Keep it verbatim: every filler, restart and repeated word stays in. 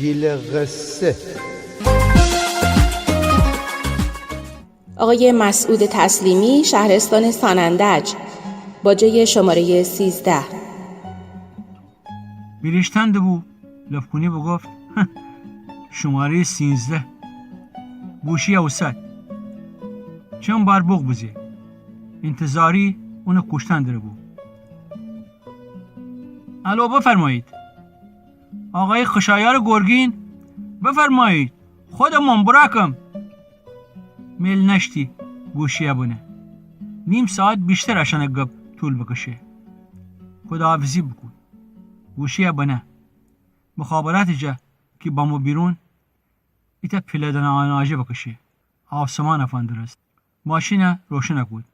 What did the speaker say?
پیله قصه. آقای مسعود تسلیمی، شهرستان سنندج، باجهٔ شمارهٔ سیزده. بیریشتن دبو، لب‌کونی بوگفت: «شمارهٔ سینزده.» گوشی اوسد. چند بار بوق بزه. انتظاری اونٚ کوشتن دره‌بو. الو، بفرمایید. آقای خشایار گرگین؟ بفرمایید. خودمم، براکم. میل نشتی گوشیه بنه. نیم ساعت بیشتر اشأنٚ گپ طول بکشه. خداحافظی بوکود. گوشیه بنه. مخابراتٚ جا کی بامو بیرون، ایتأ پیله دانه آناجه بکشه. آسمانه فندرست. ماشینه روشنه کود.